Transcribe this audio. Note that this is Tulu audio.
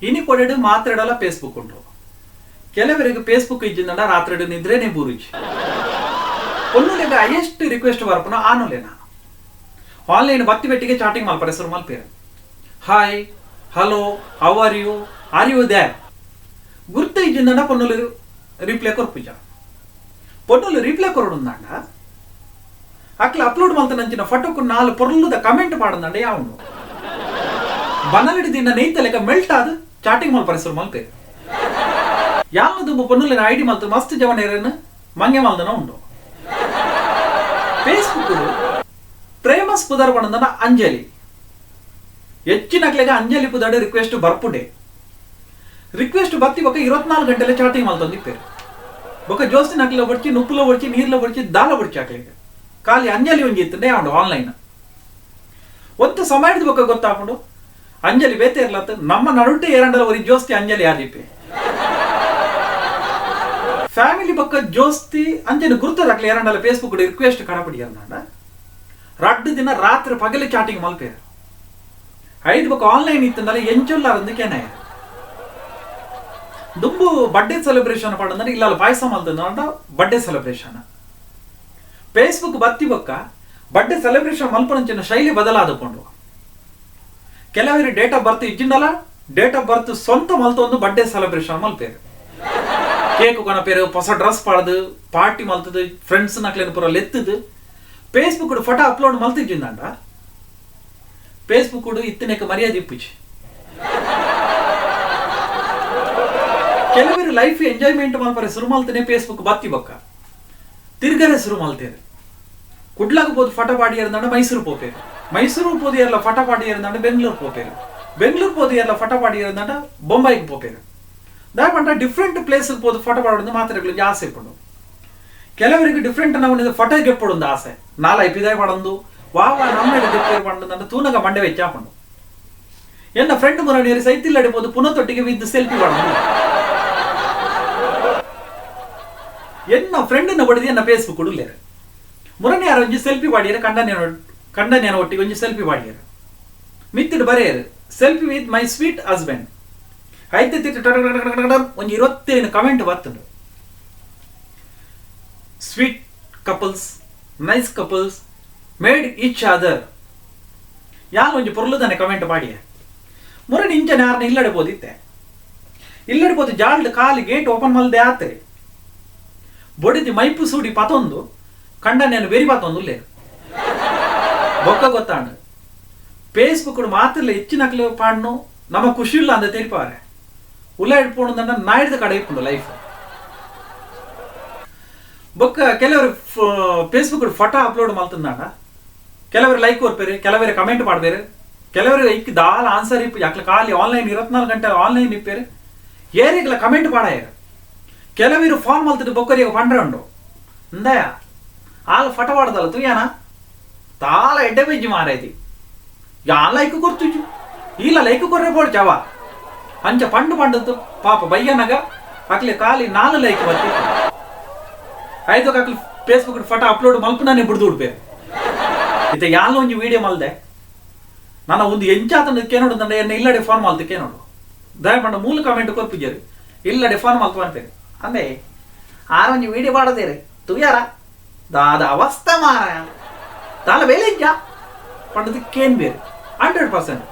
ಇನಿ ಕೊಡೆಡು ಮಾತ್ರೆಡಲ ಫೇಸ್ಬುಕ್ ಉಂಡು. ಕೆಲವರಿಗೆ ಫೇಸ್ಬುಕ್ ಇಜ್ಜಿಂದಂಡ ರಾತ್ರೆಡು ನಿದ್ರೆನೇ ಬೂರುಜಿ. ಪೊನ್ನುಲೆಗ್ ಹೈಯೆಸ್ಟ್ ರಿಕ್ವೆಸ್ಟ್ ಬರ್ಪುನ ಆನುಲೆನ. ಆನ್ಲೈನ್ ಬತ್ತಿ ಬೆಟ್ಟಿಗೆ ಚಾಟಿಂಗ್ ಮಲ್ಪರೆ ಸುರು ಮಲ್ಪೆರ್. Hi, hello, how are you, are you there. ಗುರ್ತ ಇಜ್ಜಿಂದಂಡ ಪೊನ್ನುಲು ರಿಪ್ಲೈ ಕೊರ್ಪುಜ. ಪೊನ್ನುಲು ರಿಪ್ಲೈ ಕೊರೊಡುಂದಾಂಡ ಅಕ್ಲ ಅಪ್ಲೋಡ್ ಮಲ್ತನಂಚಿನ ಫೋಟೋಕು ನಾಲ್ ಪೊರ್ಲುದ ಕಮೆಂಟ್ ಪಾಡಂದಂಡ ಯಾವುಂಡು. ಬನಲಿಡ್ ದಿನ ನೆಯ್ತ ಲೆಕ್ಕ ಮೆಲ್ಟ್ ಆದ್ ಚಾಟಿಂಗ್ ಮಲ್ಪರೆ ಸುರು ಮಲ್ಪೆರ್. ಯಾಲ್ನ ದುಂಬು ಪೊನ್ನುಲೆನ ಐಡಿ ಮಲ್ತ್ ಮಸ್ತ್ ಜವನೆರೆನ್ ಮಂಗೆ ಮಲ್ದನ ಉಂಡು. ಫೇಸ್ಬುಕ್ ಪ್ರೇಮಸ್ ಪುದರ್ ಪಂಡಂದನ ಅಂಜಲಿ. ಹೆಚ್ಚಿನಕ್ಲೆಗ್ ಅಂಜಲಿ ಪುದರ್ಡ್ ರಿಕ್ವೆಸ್ಟ್ ಬರ್ಪುಂಡೆ. ರಿಕ್ವೆಸ್ಟ್ ಬತ್ತಿ ಬೊಕ್ಕ 24 ಗಂಟೆಲೆ ಚಾಟಿಂಗ್ ಮಲ್ತೊಂದಿಪ್ಪೆರ್. ಬೊಕ್ಕ ಜೋಸ್ತಿನಕ್ಲೆ ಬೊಡ್ಚಿ, ನುಪ್ಪುಲ ಬೊಡ್ಚಿ, ನೀರ್ಲ ಬೊಡ್ಚಿ, ದಾಲ ಬೊಡ್ಚಿ ಅಕ್ಲೆಗ್. ಖಾಲಿ ಅಂಜಲಿ ಒಂಜಿ ಇತ್ತುಂಡೆ ಆಂಡ್ ಆನ್ಲೈನ್. ಒಂತೆ ಸಮಯದ ಬೊಕ್ಕ ಗೊತ್ತಾಪುಂಡು ಅಂಜಲಿ ಬೇತೆ ಇರ್ಲತ್ ನಮ್ಮ ನಡುಟೆ ಏರಂಡಲ ಒರಿ ಜೋಸ್ತಿ ಅಂಜಲಿ ಆದಿಪ್ಪೆ. ಫ್ಯಾಮಿಲಿ ಬೊಕ್ಕ ಜೋಸ್ತಿ ಅಂಚನೆ ಗುರ್ತದಕ್ಲೆ ಏರಂಡಲ ಫೇಸ್ಬುಕ್ ರಿಕ್ವೆಸ್ಟ್ ಕಡಪಡಿಯರ್ನಾಂಡ ರಡ್ಡ್ ದಿನ ರಾತ್ರಿ ಪಗಲೆ ಚಾಟಿಂಗ್ ಮಲ್ಪೆರ್. ಐದು ಬೊಕ್ಕ ಆನ್ಲೈನ್ ಇತ್ತಂಡಲ ಎಂಚೊಲ್ಲಾರಂದು ಕೆನಯ. ದುಂಬು ಬರ್ಡೇ ಸೆಲೆಬ್ರೇಷನ್ ಪಂಡಂದ್ರೆ ಇಲ್ಲ ಪಾಯಸ ಮಲ್ತಂಡ birthday celebration. Facebook ಬತ್ತಿ ಬೊಕ್ಕ ಬರ್ಡೇ ಸೆಲೆಬ್ರೇಷನ್ ಮಲ್ಪನಂಚಿನ ಶೈಲಿ ಬದಲಾದಕೊಂಡು. ಕೆಲವರು date of birth ಇಜ್ಜಿಂಡಲ date of birth ಸ್ವಂತ ಮಲ್ತೊಂದು ಬರ್ಡೇ ಸೆಲೆಬ್ರೇಷನ್ ಮಲ್ಪೇರು. ಕೇಕ್ ಕೊನಪೇರು, ಹೊಸ ಡ್ರೆಸ್ ಪಾಡ್ದು ಪಾರ್ಟಿ ಮಲ್ತದು, ಫ್ರೆಂಡ್ಸ್ ನಕ್ಲೆನ್ ಪೂರ ಲೆತ್ತದು Facebook photo upload ಮಲ್ತಿಜ್ಜಿಂದಂಡ Facebook ಇತ್ತನೆಕ್ ಮರ್ಯಾದೆ ಇಪ್ಪುಜಿ. ಕೆಲವರು ಲೈಫ್ ಎಂಜಾಯ್ಮೆಂಟ್ ಮಲ್ಪರೆ ಸುರು ಮಲ್ತನೆ ಫೇಸ್ಬುಕ್ ಬತ್ತಿ ಬೊಕ್ಕ ತಿರ್ಗರೆ ಸುರು ಮಲ್ತೇರು. ಕುಡ್ಲಾಗ ಪೋದು ಫೋಟೋ ಪಾಡಿಯರ್ದಂಡ ಮೈಸೂರು ಪೋಪೇರು. ಮೈಸೂರು ಪೋದು ಫೋಟೋ ಪಾಡಿಯರ್ದಂಡ ಬೆಂಗಳೂರು ಪೋಪೇರು. ಬೆಂಗಳೂರು ಪೋದು ಫೋಟೋ ಪಾಡಿಯರ್ದಂಡ ಬೊಂಬಾಯಿಗೆ ಪೋಪೇರು. ದಾಯ ಪಂಡ ಡಿಫ್ರೆಂಟ್ ಪ್ಲೇಸ್ ಪೋದು ಫೋಟೋ ಪಾಡೋದು ಮಾತ್ರೆಗಳು ಆಸೆ ಇಪ್ಪುಂಡು. ಕೆಲವರಿಗೆ ಡಿಫ್ರೆಂಟ್ ನಾವು ಫೋಟೋ ಗೆಪ್ಪೊಡೊಂದು ಆಸೆ. ನಾಲ ಪಿದಾಯ್ ಪಡೊಂದು ವಾ ವಾ ನಮ್ಮ ದೆಪ್ಪೇರು ಪಂಡಂದು ತೂನಗ ಮಂಡೆ ವೆಚ್ಚಾಪುಂಡು. ಎನ್ನ ಫ್ರೆಂಡ್ ಮುರಣಿಯರು ಸೈತಿಲ್ಲಡೆ ಪೋದು ಪುನಃ ತೊಟ್ಟಿಗೆ ವಿದ್ ಸೆಲ್ಫಿ ಪಡೊಂದು. ಎನ್ನ ಫ್ರೆಂಡ್ನ ಬಡಿದು ಎನ್ನ ಫೇಸ್ಬುಕ್ ಉಲ್ಲೇರು. ಮುರಣಿಯಾರ ಒಂಜಿ ಸೆಲ್ಫಿ ಪಾಡಿಯರು, ಕಂಡನ್ಯನ ಒಟ್ಟಿಗೆ ಒಂಜಿ selfie ಪಾಡಿಯರು. ಮಿತ್ತಿಡು ಬರೆಯರು selfie with my sweet husband. ಐತೆ ತಿಟ್ಟು ಟಡ ಟಡ ಟಡ ಟಡ ಒಂಜಿ 25 comment ಬತ್ತುಂಡು. Sweet couples, nice couples, made each other. ಯಾನ್ ಒಂಜಿ ಪೊರ್ಲುದಾನೆ ಕಮೆಂಟ್ ಪಾಡಿಯೆ. ಮುರಣಿ ಇಂಚನೆ ಯಾರನ್ನ ಇಲ್ಲಡೆ ಪೋದಿತ್ತೆ. ಇಲ್ಲಡೆ ಪೋದು ಜಾಲ್ಡ್ ಖಾಲಿ ಗೇಟ್ ಓಪನ್ ಮಲ್ದೆ ಆತೆ. ಬೊಡಿದಿ ಮೈಪು ಸೂಡಿ ಪತೊಂದು ಕಂಡನೇನು ಬೆರಿ ಪತೊಂದು ಉಲ್ಲೇರು. ಬೊಕ್ಕ ಗೊತ್ತಾಂಡ್ ಫೇಸ್ಬುಕ್ ಮಾತ್ರ ಹೆಚ್ಚಿನಕ್ಲು ಪಾಡ್ನು ನಮ್ಮ ಖುಷಿ ಇಲ್ಲ ಅಂದ ತೆರಿಪಾರೆ. ಉಲ್ಲ ಇಟ್ಕೊಂಡು ನಾಯ್ದ ಕಡೆ ಇಪ್ಪುಂಡು ಲೈಫ್. ಬೊಕ್ಕ ಕೆಲವರು Facebook photo upload ಮಲ್ತಂದಾಂಡ ಕೆಲವರು ಲೈಕ್ ಕೊರ್ಪೇರು, ಕೆಲವರು ಕಮೆಂಟ್ ಮಾಡ್ಬೇರು, ಕೆಲವರು ಇಕ್ ದಾಲ ಆನ್ಸರ್ ಇಪ್ಪು. ಯಾಕ್ಲ ಖಾಲಿ ಆನ್ಲೈನ್ 24 ಗಂಟೆ ಆನ್ಲೈನ್ ಇಪ್ಪೇರು, ಏರಿಗ್ಲ ಕಮೆಂಟ್ ಪಾಡಾಯರು. ಕೆಲವರು ಫೋನ್ ಮಲ್ತದ್ದು ಬೊಕ್ಕರಿಗೆ ಪಂಡ್ರೆ ಉಂಡು ಇಂದಯ ಆಲ್ ಫೋಟೋ ಪಾಡ್ದಲ್ಲ ತುಯ್ಯಾನ ತಾಲ ಎಡ್ಡೆ ಬೆಜ್ಜಿ ಮಾರೈತಿ ಯಾ ಲೈಕ್ ಕೊರ್ತುಜು ಇಲ್ಲ ಲೈಕ್ ಕೊರ್ರೆ ಪೋಡ್ ಚವ ಅಂಚ ಪಂಡು ಪಂಡದ್ದು ಪಾಪ ಬಯ್ಯನಗ ಅಕ್ಲೆ ಖಾಲಿ 4 ಲೈಕ್ ಬರ್ತಿ. ಆಯ್ತು ಅಕ್ಲೆ Facebook photo upload ಮಲ್ಪುನಾನೆ ಬಿಡ್ದು ಉಡ್ಬೇರು. ಇತ್ತೆ ಯಾಲ ಒಂಜಿ ವಿಡಿಯೋ ಮಲ್ದೆ ನಾನು ಒಂದು ಎಂಚಾತನ ಕೇನೋಡು ತಂಡ ಎನ್ನ ಇಲ್ಲಡೆ ಫೋನ್ ಮಲ್ತು ಕೇನೋಡು. ದಯ ಪಂಡ ಮೂಲ ಕಮೆಂಟ್ ಕೊರ್ಪುಜರು ಇಲ್ಲಡೆ ಫೋನ್ ಮಲ್ತು ಅಂತಾರೆ. ಅಂದೆ ಆರ ಒಂಜಿ ವಿಡಿಯೋ ಪಾಡದೇರೆ ತುಯ್ಯಾರ ದಾದ ಅವಸ್ಥೆ ಮಾರ ದಾಲ ಬೇಲೆ ಇಜ್ಜ ಪಂಡದು ಕೇನ್ ಬೇರೆ 100%.